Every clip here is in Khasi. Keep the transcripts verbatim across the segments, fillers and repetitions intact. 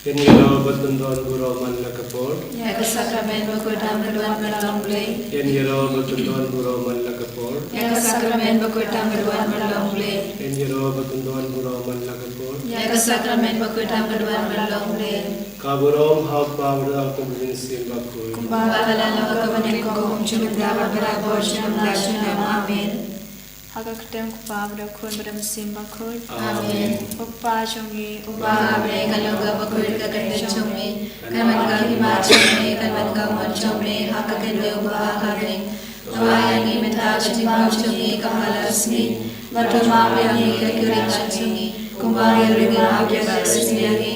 Ïa ka sakramen bakordit ka don marlong Blei. Ïa ka sakramen bakordit ka don marlong Blei. Ïa ka sakramen bakordit ka don marlong Blei. Ka burom ha u Kpa bad ha u Khun bad ha u Mynsiem Bakhuid. Kumba ka la long ha ka banyngkong, kumjuh mynta bad barabor junom la junom. Amen. Ha ka kyrteng u Kpa bad u Khun bad u Mynsiem Bakhuid. Amen. U Kpa jong ngi uba ha bneng, ka long ka bakhuid ka kyrteng jong me. Kan wan ka hima jong me, kan wan ka mon jong me, ha ka kyrteng uba ha ka bneng. To ai ïa ngi mynta ka jingbam jong ngi ka ha la ka sngi. Bad to map ïa ngi ka kyrdan jong ngi, kumba ngi ruh ngi map ïa ka sngi ïa ngi.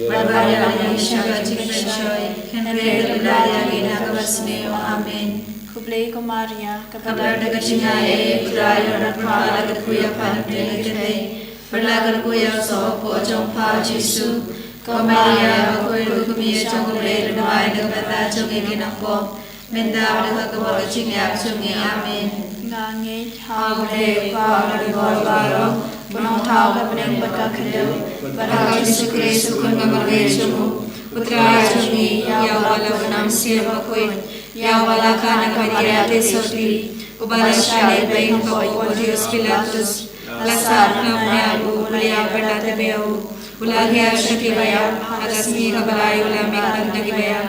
Bad wat ïa ngi sha ka jingpynshoi, hynrei to pynlah ïa ngi na ka basniew. Amen. Khublei ko Maria, kaba don da ka jingaiei, u Trai u don bad pha, la kyrkhu ïa pha na pdeng ki khynnah, bad la kyrkhu ïa u soh hapoh jong pha u Jisu. Ko Maria bakhuid, ko kmie jong u Blei, to duwai na ka bynta jong ngi ki nongpop, mynta bad ha ka por ka jingïap jong ngi. Amen. Nga ngeit ha u Blei u Kpa Uba-dei-bor baroh, ba nongthaw ka bneng bad ka khyndew, bad ha u Jisu Khrist u Khun ba marwei jong u, u Trai jong ngi, ïa uba la bud na u Mynsiem Bakhuid, ïa uba la kha na ka Maria Theisotti, uba la shah lehbeiñ hapoh u Pontius Pilatus, la sah, la kham, la ïap, u la ïap bad la tep ïa u, u la hiar sha kiba ïap, ha ka sngi kaba lai u la mih kyllon na kiba ïap,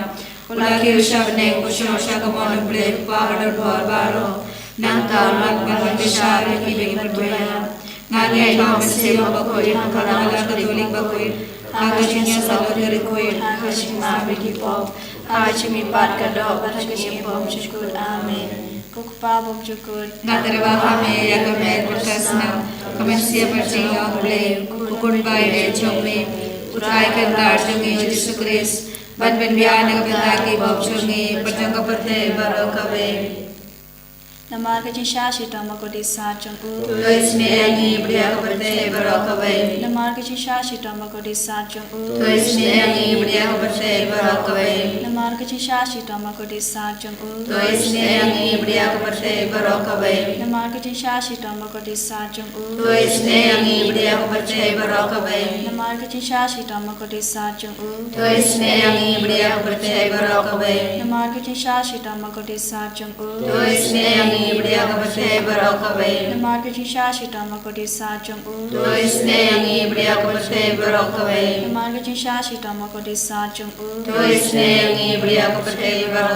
u la kiew sha bneng, u shong sha kamon u Blei u Kpa Uba-dei-bor baroh. Nangta un wan ban bishar ïa kiba im bad kiba ïap. Nga ngeit ha u Mynsiem Bakhuid, ha ka Balang Katholik bakhuid, ha ka jingïasyllok bakhuid, ha ka jingmap ïa ki pop, ha ka jingmihpat ka doh, bad ha ka jingpynjah jingkut. Amen. Ko Kpa bymjukut, nga kyrpad ha me ïa ka mer bad ka snam, ka mynsiem bad ka jinglong Blei, u Khun ba ïeit jong me, u Trai Kynrad jong ngi u Jisu Khrist, ban pynbiang na ka bynta ki pop jong ngi bad jong ka pyrthei baroh kawei. Namar ka jingshah shitom bakordit sat jong u. To isynei ïa ngi bad ïa ka pyrthei baroh kawei. Namar ka jingshah shitom bakordit sat jong u. To isynei ïa ngi bad ïa ka pyrthei baroh kawei. Namar ka jingshah shitom bakordit sat jong u. To isynei ïa ngi bad ïa ka pyrthei baroh kawei. Namar ka jingshah shitom bakordit sat jong u. To isynei ïa ngi bad ïa ka pyrthei baroh kawei. Namar ka jingshah shitom bakordit sat jong u. To isynei ïa ngi bad ïa ka pyrthei baroh kawei. Namar ka jingshah shitom bakordit sat jong u. To isynei ïa ngi bad ïa ka pyrthei baroh kawei. Namar ka jingshah shitom bakordit sat jong u. To isynei ïa ngi bad ïa ka pyrthei baroh kawei. Namar ka jingshah shitom bakordit sat jong u. To isynei ïa ngi bad ïa ka pyrthei baroh kawei.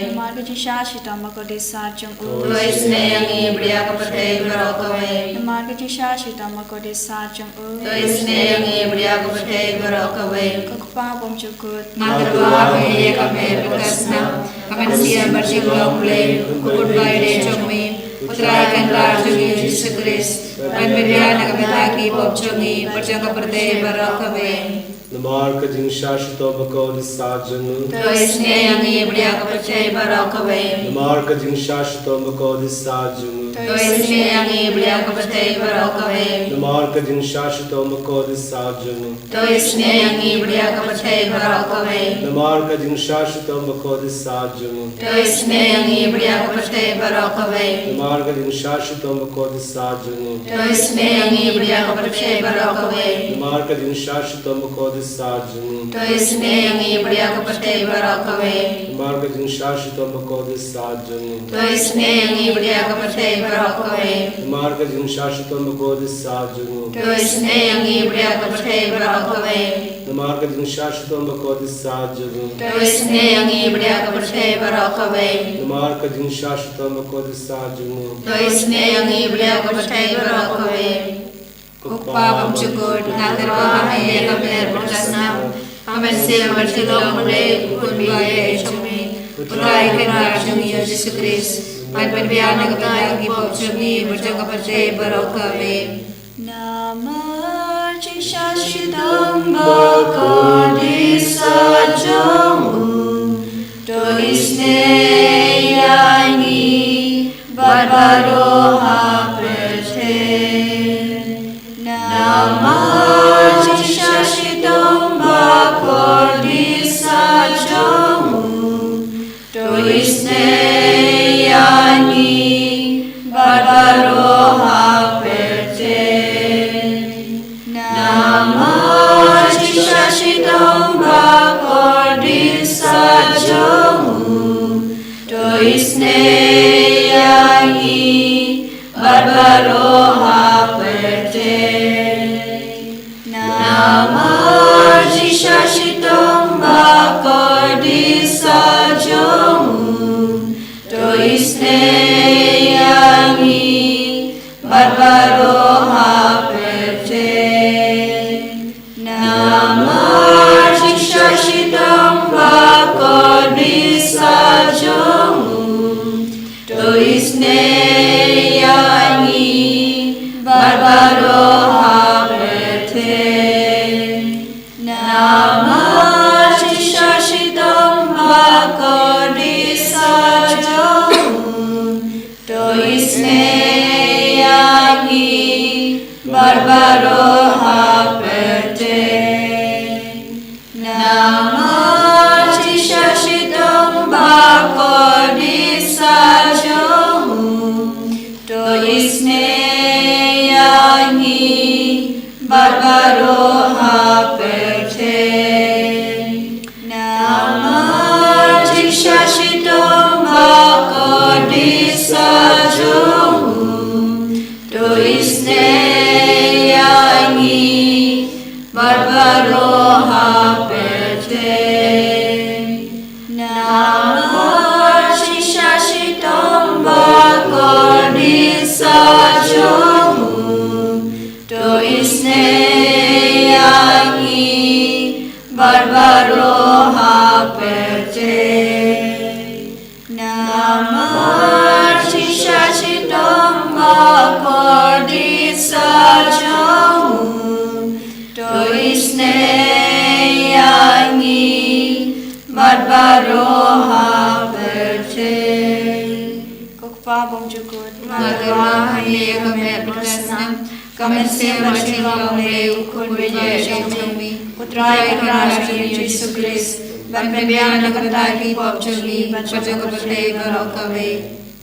Namar ka jingshah shitom bakordit sat jong u. To isynei ïa ngi bad ïa ka pyrthei baroh kawei. Namar ka jingshah shitom bakordit sat jong u. To isynei ïa ngi bad ïa ka pyrthei baroh kawei. Ko Kpa bymjukut, nga kyrpad ha me ïa ka mer bad ka snam, ka mynsiem bad ka jinglong Blei, u Khun ba ïeit jong me, u Trai Kynrad jong ngi u Jisu Khrist, ban pynbiang na ka bynta ki pop jong ngi bad jong ka pyrthei baroh kawei. Namar ka jingshah shitom bakordit sat jong u. To isynei ïa ngi bad ïa ka pyrthei baroh kawei. Namar ka jingshah shitom bakordit sat jong u. To isynei ïa ngi bad ïa ka pyrthei baroh kawei. Namar ka jingshah shitom bakordit sat jong u. To isynei ïa ngi bad ïa ka pyrthei baroh kawei. Namar ka jingshah shitom bakordit sat jong u. To isynei ïa ngi bad ïa ka pyrthei baroh kawei. Namar ka jingshah shitom bakordit sat jong u. To isynei ïa ngi bad ïa ka pyrthei baroh kawei. Namar ka jingshah shitom bakordit sat jong u. To isynei ïa ngi bad ïa ka pyrthei baroh kawei. Namar ka jingshah shitom bakordit sat jong u. To isynei ïa ngi bad ïa ka pyrthei baroh kawei. Namar ka jingshah shitom bakordit sat jong u. To isynei ïa ngi bad ïa ka pyrthei baroh kawei. Namar ka jingshah shitom bakordit sat jong u. To isynei ïa ngi bad ïa ka pyrthei baroh kawei. Namar ka jingshah shitom bakordit sat jong u. To isynei ïa ngi bad ïa ka pyrthei baroh kawei. Ko Kpa bymjukut, nga kyrpad ha me ïa ka mer bad ka snam, ka mynsiem bad ka jinglong Blei, u Khun ba ïeit jong me, u Trai Kynrad jong ngi u Jisu Khrist, ban pynbiang na ka bynta ki pop jong ngi bad jong ka pyrthei baroh kawei. Namar jingshah shitom bakordit sat jong u, to isynei ïa ngi bad baroh ha pyrthei. Namar jingshah shitom bakordit sat jong u, to isynei ïa ngi bad baroh ha pyrthei. Namar jingshah shitom Kordit sa jong u, to isynei ïa ngi bad baroh ha pyrthei. Namar jingshisha shitom ba kordit sa jong u, to isynei ïa ngi bad baroh ha pyrthei. Namar jingshisha shitom ba kordit sa jong u, to isynei ïa ngi bad baroh ha pyrthei. Namar jingshisha shitom ba kordit sa jong u, to isynei ïa ngi bad baroh ha pyrthei. Namar jingshisha shitom ba kordit sa jong u, to isynei ïa ngi bad baroh ha pyrthei. Ko Kpa bymjukut, nga kyrpad ha me ïa ka met bad ka snam, ka mynsiem bad ka jinglong U Blei, U Khun bymjukut jong me, U Trai Kynrad jong ngi U Jisu Khrist, ban pynbiang na ka bynta ki pop jong ngi bad jong ka pyrthei baroh kawei.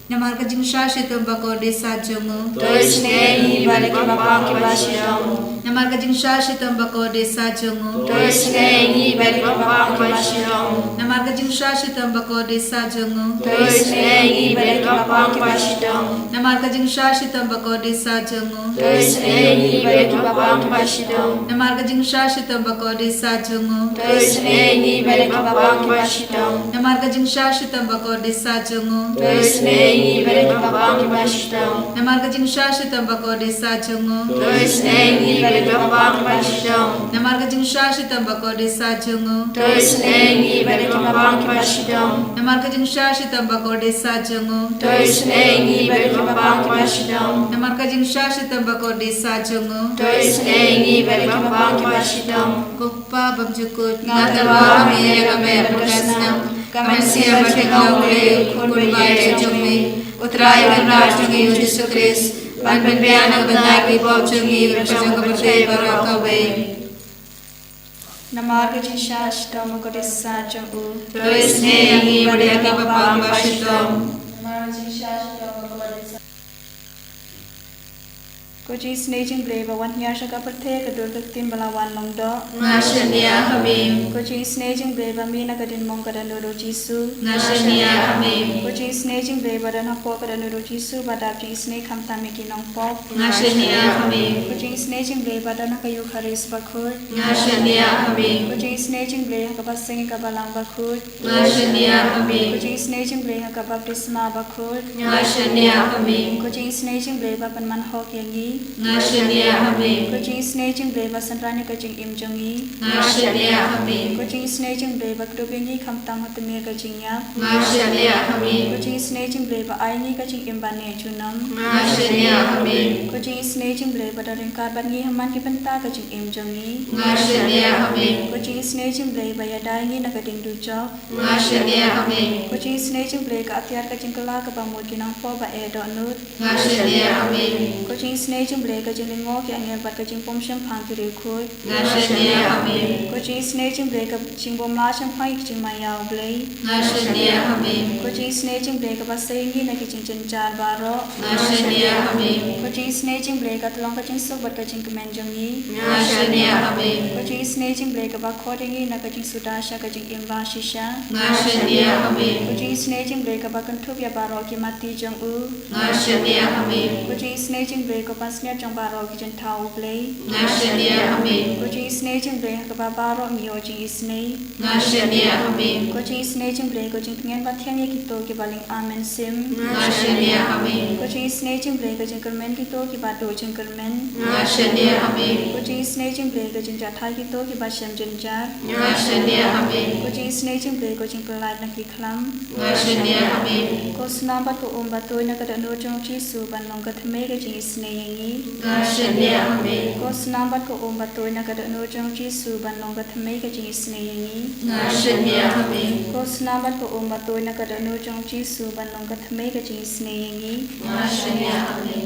Namar ka jingshisha shitom ba kordit sa jong u, to isynei ïa ngi bad ïa ki bapang ki bashitom. Namar ka jingshisha shitom ba kordit sa jong u, to isynei ïa ngi bad ïa ki bapang ki bashitom. Namar ka jingshisha shitom ba kordit sa jong u, to isynei ïa ngi bad ïa ki bapang ki bashitom. Namar ka jingshisha shitom ba kordit sa jong u, to isynei ïa ngi bad ïa ki bapang ki bashitom. Namar ka jingshisha shitom ba kordit sa jong u, to isynei ïa ngi bad ïa ki bapang ki bashitom. Namar ka jingshisha shitom ba kordit sa jong u, to isynei ïa ngi bad ïa ki bapang ki bashitom. Namar ka jingshisha shitom ba kordit sa jong u, to isynei ïa ngi bad ïa ki bapang ki bashitom. Namar ka jingshisha shitom ba kordit sa jong u, to isynei ïa ngi bad ïa ki bapang ki bashitom. Namar ka jingshisha shitom ba kordit sa jong u, to isynei ïa ngi bad ïa ki bapang ki bashitom. Namar ka jingshisha shitom ba kordit sa jong u, to isynei ïa ngi bad ïa ki bapang ki bashitom. Ko Kpa bymjukut, nga kyrpad ha me ïa ka met bad ka snam, ka mynsiem bad ka jinglong U Blei, U Khun bymjukut jong me, U Trai Kynrad jong ngi U Jisu Khrist, ban pynbiang na ka bynta ki pop jong ngi bad jong ka pyrthei baroh kawei. Namar ka jingshisha shitom ba kordit sa jong u, to isynei ïa ngi bad ïa ki bapang ki bashitom. Namar ka jingshisha shitom ba kordit sa Ko jingisynei jong U Blei ba wan hiar sha ka pyrthei ha ka dur ka ktien ba la wan long doh, nga shaniah ha me. Ko jingisynei jong U Blei ba mih na ka diengphna ka dohnud U Jisu, nga shaniah ha me. Ko jingisynei jong U Blei ba don hapoh ka dohnud U Jisu ba dap jingisynei khamtam ïa ki nongpop, nga shaniah ha me. Ko jingisynei jong U Blei ba don ha ka Eukharist bakhuid, nga shaniah ha me. Ko jingisynei jong U Blei ha kaba seng ïa ka Balang bakhuid, nga shaniah ha me. Ko jingisynei jong U Blei ha ka baptisma bakhuid, nga shaniah ha me. Ko jingisynei jong U Blei ba pynman hok ïa ngi, nga shaniah ha me. Ko jingisynei jong U Blei ba synran ïa ka jingim jong ngi, nga shaniah ha me. Ko jingisynei jong U Blei ba kdup ïa ngi khamtam ha tmier ka jingïap, nga shaniah ha me. Ko jingisynei jong U Blei ba ai ïa ngi ka jingim ba neh junom, nga shaniah ha me. Ko jingisynei jong U Blei ba don ryngkat bad ngi ha man ki bynta ka jingim jong ngi, nga shaniah ha me. Ko jingisynei jong U Blei ba ïada ïa ngi na ka dieng dujok, nga shaniah ha me. Ko jingisynei jong U Blei ka atiar ka jingkylla kaba mut ki nongpop ba eh dohnud, nga shaniah ha me. Ko jingisynei jong U Blei ka jinglyngngoh ki angel bad ka jingpom shemphang ki riewkhuid, nga shaniah ha me. Ko jingisynei jong U Blei ka jingbymlah shemphang ïa ka jingmaïa U Blei, nga shaniah ha me. Ko jingisynei jong U Blei kaba sei ïa ngi na ki jingjynjar baroh, nga shaniah ha me. Ko jingisynei jong U Blei ka tyllong ka jingsuk bad ka jingkmen jong ngi, nga shaniah ha me. Ko jingisynei jong U Blei kaba khot ïa ngi na ka jingsuda sha ka jingim ba shisha, nga shaniah ha me. Ko jingisynei jong U Blei kaba kynthup ïa baroh ki matti jong u, nga shaniah ha me. Ko jingisynei jong U Blei ko pansngiat jong baroh ki jingthaw U Blei, nga shaniah ha me. Ko jingisynei jong U Blei ha kaba baroh ngi ïoh jingisynei, nga shaniah ha me. Ko jingisynei jong U Blei ko jingtngen ba thiang ïa kito kiba lyngba mynsiem, nga shaniah ha me. Ko jingisynei jong U Blei ko jingkyrmen kito kiba duh jingkyrmen, nga shaniah ha me. Ko jingisynei jong U Blei ko jingjahthait kito kiba shem jynjar, nga shaniah ha me. Ko jingisynei jong U Blei ko jingpyllait na ki khlam, nga shaniah ha me. Ko snam bad ko um ba tuid na ka dohnud jong U Jisu ban long ka thymmei ka jingisynei ïa ngi. Nga shaniah ha me. Ko snam bad ko um ba tuid na ka dohnud jong u Jisu ban long ka thymmei ka jingisynei ïa ngi. Nga shaniah ha me. Ko snam bad ko um ba tuid na ka dohnud jong u Jisu ban long ka thymmei ka jingisynei ïa ngi. Nga shaniah ha me.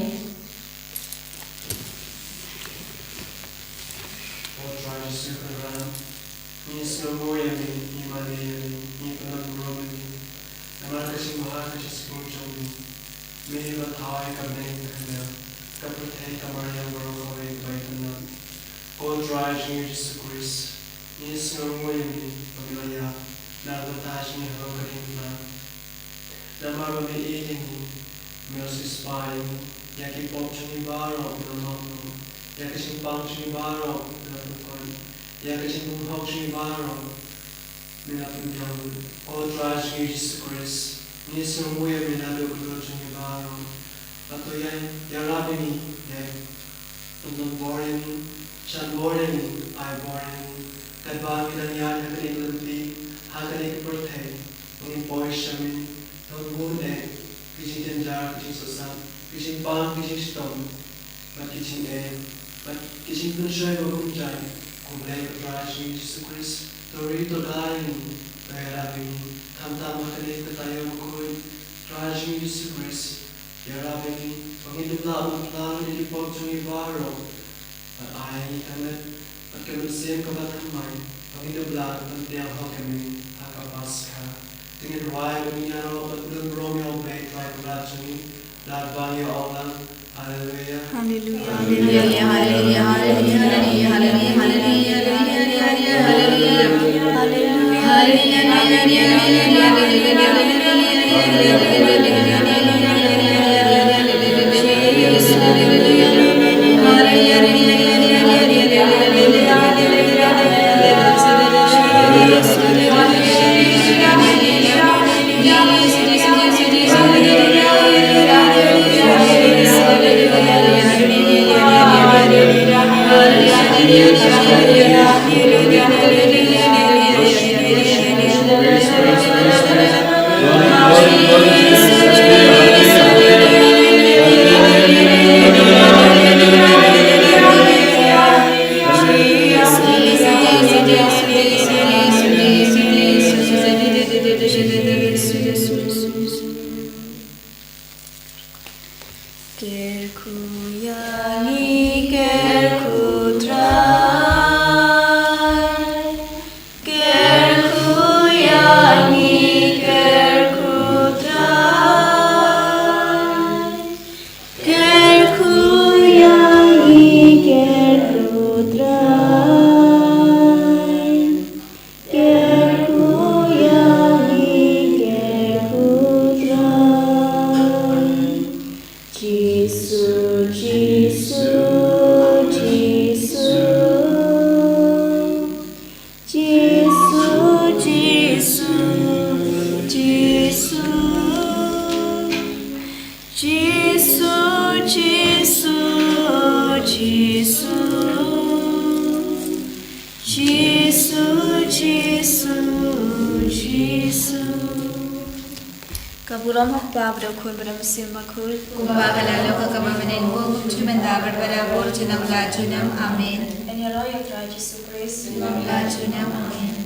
O Trai Jisu Kynrad, ngi sngewnguh ïa me, ngi mane ïa me, ngi pyndonburom ïa me. Namar ka jingbha ka jingthmu jong me, me la thaw ïa ka bneng ka hynmen, ka pyrthei, ka Maria baroh kawei kaba ïatynnad. Ko Trai jong ngi Jisu Khrist, ngi sngewnguh ïa me ba me la ïap na ka bynta jong ngi halor ka diengphna. Namar ba me ïeit ïa ngi, me la siewspah ïa ngi, ïa ki pop jong ngi baroh me la map noh, ïa ka jingpang jong ngi baroh me la pynkoit, ïa ka jingbymhok jong ngi baroh me la pynbiang lut. Ko Trai jong ngi Jisu Khrist, ngi sngewnguh ïa me naduh ka kut jong ngi baroh. Hato ïa, ïarap ïa ngi, ïa, pynlong bor ïa ngi, shah bor ïa ngi, ai bor ïa ngi, katba ngi dang ïaid ha kane ka lynti, ha kane ka pyrthei. Ba ngin poi sha me, don bun eh ki jingjynjar, ki jingsohsat, ki jingpang, ki jingshitom, bad ki jingeh, bad ki jingpynshoi ba bun jait. Ko Blei ko Trai jong ngi Jisu Khrist, to ri to da ïa ngi, to ïarap ïa ngi, khamtam ha kane ka taïew bakhuid. Trai jong ngi Jisu Khrist, ïarap ïa ngi ba ngin ym lah ban pla ïa ki pop jong ngi baroh. Bad ai ïa ngi ka met bad ka mynsiem kaba thymmai, ba ngin ïoh ban pdiang hok ïa me ha ka Paskha. Te ngin duwai ba ngin ïaroh ban don burom ïa U Blei Trai Kynrad jong ngi, Lad bad ïa U Nongpynim. Haleluia. Haleluia, haleluia, haleluia, haleluia, haleluia, haleluia, haleluia. Kyrkhu ïa ngi, kyrkhu Trai. Kyrkhu ïa ngi, kyrkhu Trai. Kyrkhu ïa ngi, kyrkhu Trai. Kyrkhu ïa ngi, kyrkhu Trai. Jisu, Jisu, Jisu. Jisu, Jisu, Jisu. Jisu, Jisu, Jisu. Jisu, Jisu, Jisu. Ka burom ha u Kpa bad u Khun bad u Mynsiem Bakhuid. Kumba ka la long ha kaba mynnin, kumjuh mynta bad barabor junom la junom. Amen. Ngi ïaroh ïa u Trai Jisu Khrist. Junom la junom. Amen.